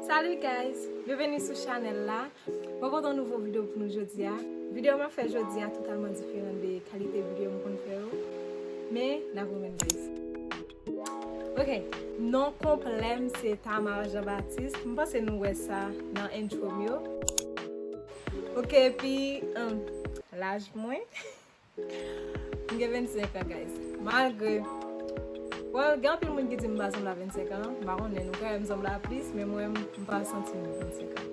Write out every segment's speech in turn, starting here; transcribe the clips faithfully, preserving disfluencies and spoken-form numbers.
Salut guys, byenveni sou chanèl la. Mwen pote yon nouvo videyo pou nou jodi a. Videyo m ap fè jodi a totalman diferan de kalite videyo m konn fè yo. Men, n ap renmen guys. Ok, non konplè m se Tamar Jean Baptiste. M panse nou wè sa nan intro m yo. Ok, epi, um, laj mwen. M gen vennsenk an, guys. Malgre, well, gen anpil moun ki di m pa sanble a vennsenk an. M pa konnen, nou ka wè m sanble a plis, men mwen, m pa santi m vennsenk an.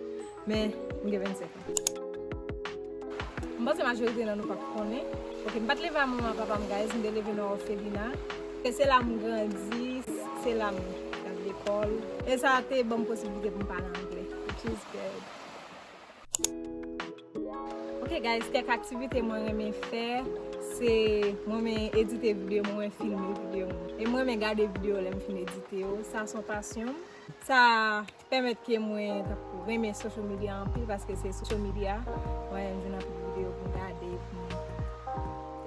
Men, m gen vennsenk an. M panse majorite nan nou p ap konnen. Ok, m pa t leve a manman papa m, guys. M te leve nan òfelina. E se la m grandi, se la m t al lekòl. E sa te ban m posiblite pou m pale anglè, which is good. Ok guys, kèk aktivite mwen renmen fè, se mwen renmen edite videyo, mwen renmen filme videyo. E mwen renmen gade videyo lè m fin edite yo. Sa se yon pasyon m. Sa pèmèt ke mwen tankou renmen social media anpil, paske se social media mwen jwenn anpil videyo pou m gade, pou m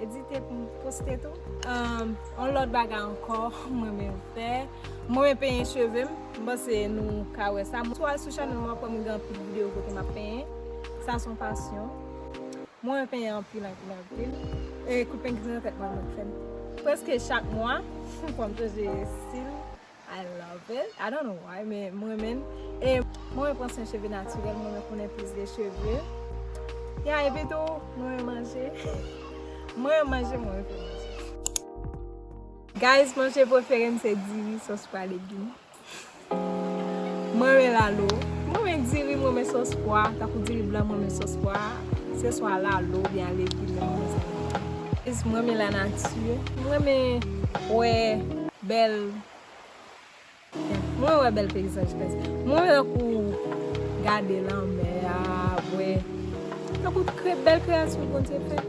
edite, pou m poste tou. Um, yon lòt bagay ankò mwen renmen fè, mwen renmen penyen cheve m. M panse nou ka wè sa. Si w al sou chanèl mwen, w ap wè mwen gen anpil videyo kote m ap penyen. Sa se yon pasyon. Mwen renmen penyen anpil, anpil, anpil. E kout peng ki nan tèt mwen, mwen fè l. Prèske chak mwa, fò m chanje estil. I love it. I don't know why, men mwen renmen. E mwen renmen pran swen cheve natirèl, mwen renmen konnen plis de cheve. Ya, epi tou, mwen renmen manje. Mwen renmen manje, mwen renmen fè manje. Guys, manje prefere m se diri, sòs pwa, legim. Mwen renmen lalo. Mwen renmen diri, mwen renmen sòs pwa. Tankou diri blan, mwen renmen sòs pwa. Se swa lalo oubyen legim, mwen renmen sa. Guys, mwen renmen lanati. Mwen renmen wè bèl, mwen wè bèl peyizaj, guys. Mwen renmen tankou gade lanmè a, wè tankou kre-, bèl kreyati Bondye fè.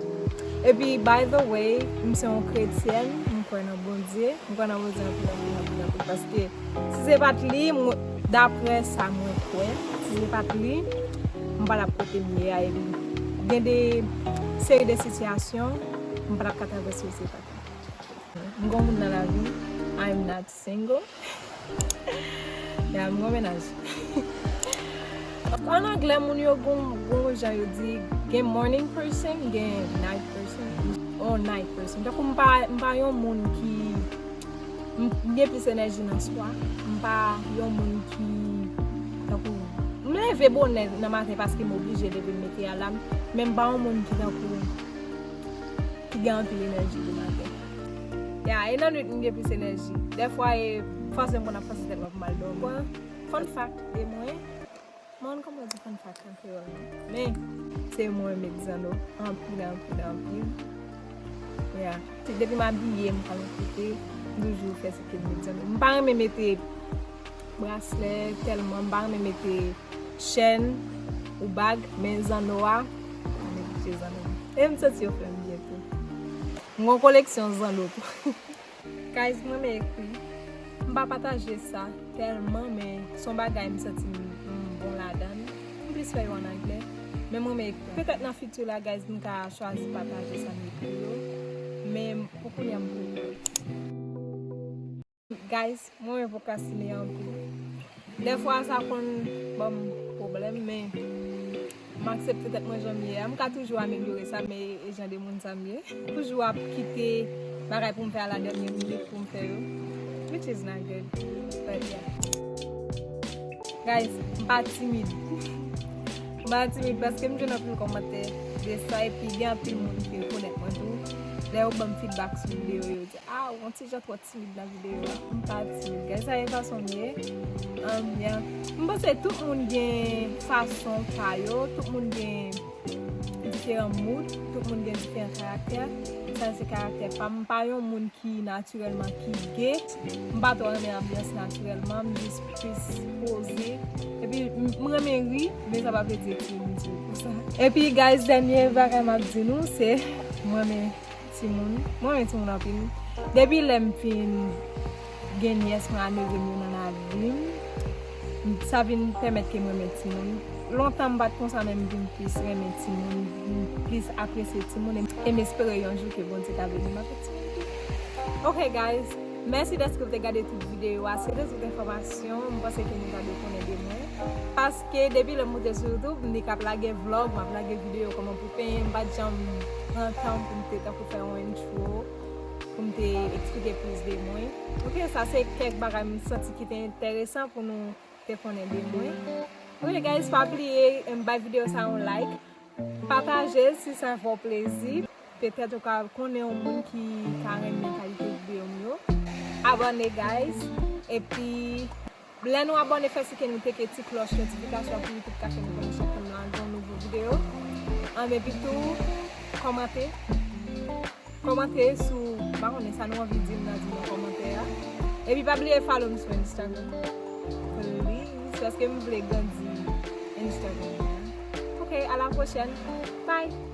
Epi, by the way, m se yon kretyèn, m kwè nan Bondye, m kwè nan Bondye anpil, anpil, anpil, anpil, paske si se pa t li, mwen, daprè sa mwen kwè, si se pa t li, m pa t ap kote m ye a, epi gen de seri de sitiyasyon, m pa t ap ka travèse yo si se pa t li. M gon moun nan lavi m, I'm not single. Ya, m gon mennaj. An anglè, moun yo gon, gon jan yo di, gen morning person, gen night person. Oh, night person. Tankou m pa, m pa yon moun ki, m, m gen plis enèji nan swa. M pa yon moun ki, tankou, m leve bonè nan maten paske m oblije leve m mete alam, men m pa yon moun ki tankou ki gen anpil enèji de maten. Ya, e nan nwit m gen plis enèji. Dèfwa, e fòse m konn ap fòse tèt mwen pou m al dòmi. Fun fact de mwen, mwen pa konn kòman di fun fact an kreyòl non. Men, se mwen renmen zanno anpil, anpil, anpil. Ya. Depi m abiye, m pral yon kote, m toujou fè se ke m met zanno. M pa renmen mete braslè tèlman, m pa renmen mete chèn ou bag, men zanno a, m oblije zanno. E m santi yo fè m byen tou. M gon koleksyon zanno tou. Guys, mwen renmen ekri. M pa pataje sa tèlman, men se yon bagay m santi m, m bon ladan l. M plis fè yo an anglè, men mwen renmen ekri. Petèt nan fiti la, guys, m ka chwazi pataje sa m ekri yo, men pou kounye a m poko. Guys, mwen renmen pwokrastine anpil. Dèfwa sa konn ban m pwoblèm, men m aksepte tèt mwen jan m ye a. M ka toujou amelyore sa, men e jan de moun sa m ye. Toujou ap kite bagay pou m fè a la dènye minit pou m fè yo. Which is not good. But yeah. Guys, m pa timid. M pa timid paske m jwenn anpil kòmantè de sa, epi gen anpil moun ki rekonèt mwen tou. Lè yo ban m feedback sou videyo yo, yo di, "Ah, ou yon ti jan twò timid nan videyo a." M pa timid, guys. Sa e fason m ye. Um, yeah. M panse tout moun gen fason pa yo, tout moun gen diferan mood, tout moun gen diferan karaktè. Sa se karaktè pa m. M pa yon moun ki natirèlman ki ge. M pa twò renmen anbyans natirèlman, m jis plis poze. Epi m, m renmen ri, men sa pa vle di ke m di pou sa. Epi guys, dènye bagay m ap di nou se mwen renmen timoun. Mwen renmen timoun anpil. Depi lè m fin gen nyès mwen a neve m yo nan lavi m, sa vin pèmèt ke mwen renmen timoun. Lontan m pa t konsa, men m vin plis renmen timoun, m plis apresye timoun, e, e m espere yon jou ke Bondye ka beni m avèk timoun tou. Ok guys, mèsi dèske w te gade tout videyo a. Se de tout enfòmasyon m panse ke nou ta dwe konnen de mwen. Paske depi lè m moute sou YouTube, m di k ap lage vlog, m ap lage videyo kòman pou penyen, m pa t janm pran tan pou m te tankou fè yon intro, pou m te eksplike plis de mwen. Ok, sa se kèk bagay m santi ki te enteresan pou nou te konnen de mwen. Ok guys, pa bliye, em, bay videyo sa yon like, pataje l si sa fè w plezi. Petèt ou ka konnen yon moun ki ka renmen kalite videyo m yo. Abòne guys, epi lè nou abòne, fè si ke nou teke ti klòch notifikasyon pou YouTube ka fè nou konnen chak fwa m lage yon nouvo videyo. Ann, epi tou, kòmante. Kòmante sou, m pa konnen sa nou anvi di m nan, di m nan kòmantè a. Epi pa bliye follow m sou Instagram. Please, paske m vle grandi Instagram nan. Ok, à la prochaine. Bye.